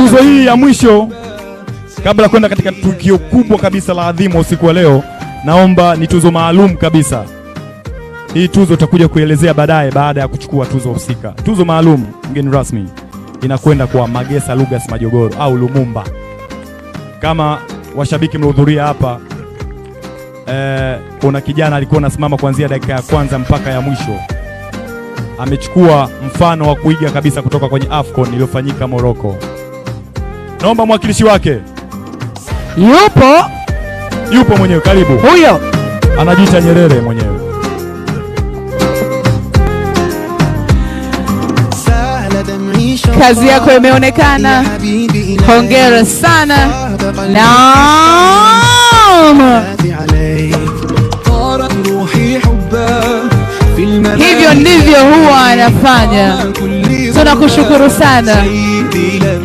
Tuzo hii ya mwisho kabla kwenda katika tukio kubwa kabisa la adhimu usiku wa leo, naomba ni tuzo maalum kabisa. Hii tuzo tutakuja kuelezea baadaye baada ya kuchukua tuzo husika. Tuzo maalum, mgeni rasmi, inakwenda kwa Magesa Lugas Majogoro au Lumumba. Kama washabiki mliohudhuria hapa, kuna kijana alikuwa anasimama kuanzia dakika ya kwanza mpaka ya mwisho. Amechukua mfano wa kuiga kabisa kutoka kwenye AFCON iliyofanyika Morocco. Naomba mwakilishi wake. Yupo. Yupo mwenyewe, karibu. Huyo. Anajiita Nyerere mwenyewe. Kazi yako imeonekana. Hongera sana. Naam. Hivyo ndivyo huwa anafanya. Tunakushukuru sana.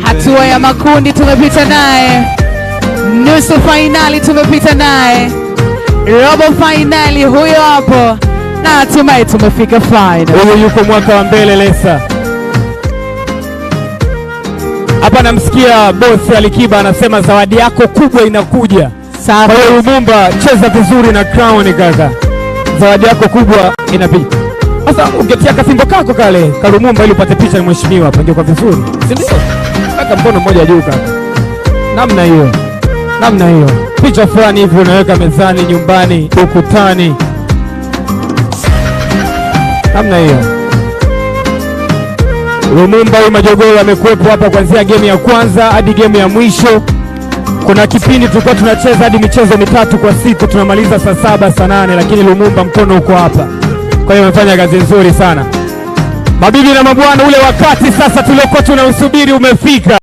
Hatua ya makundi tumepita naye, nusu fainali tumepita naye, robo fainali huyo hapo, na hatimaye tumefika final. Huyu yuko mwaka wa mbele Lesa. Hapa namsikia boss Alikiba anasema zawadi yako kubwa inakuja. Safi. Kwa hiyo Lumumba, cheza vizuri na Crown kaka. Zawadi yako kubwa inapiga. Sasa ungetia kafimbo kako kale ka Lumumba ili upate picha ya mheshimiwa hapa ingekuwa vizuri. Si ndio? Kaka, mkono mmoja juu kaka. Namna hiyo. Namna hiyo. Picha fulani hivi unaweka mezani, nyumbani, ukutani. Namna hiyo. Lumumba huyu Majogoro amekuwepo hapa kuanzia game ya kwanza hadi game ya mwisho. Kuna kipindi tulikuwa tunacheza hadi michezo mitatu kwa siku, tunamaliza saa 7 saa 8, lakini Lumumba mkono uko hapa. Kwa hiyo amefanya kazi nzuri sana. Mabibi na mabwana, ule wakati sasa tuliokuwa tunausubiri umefika.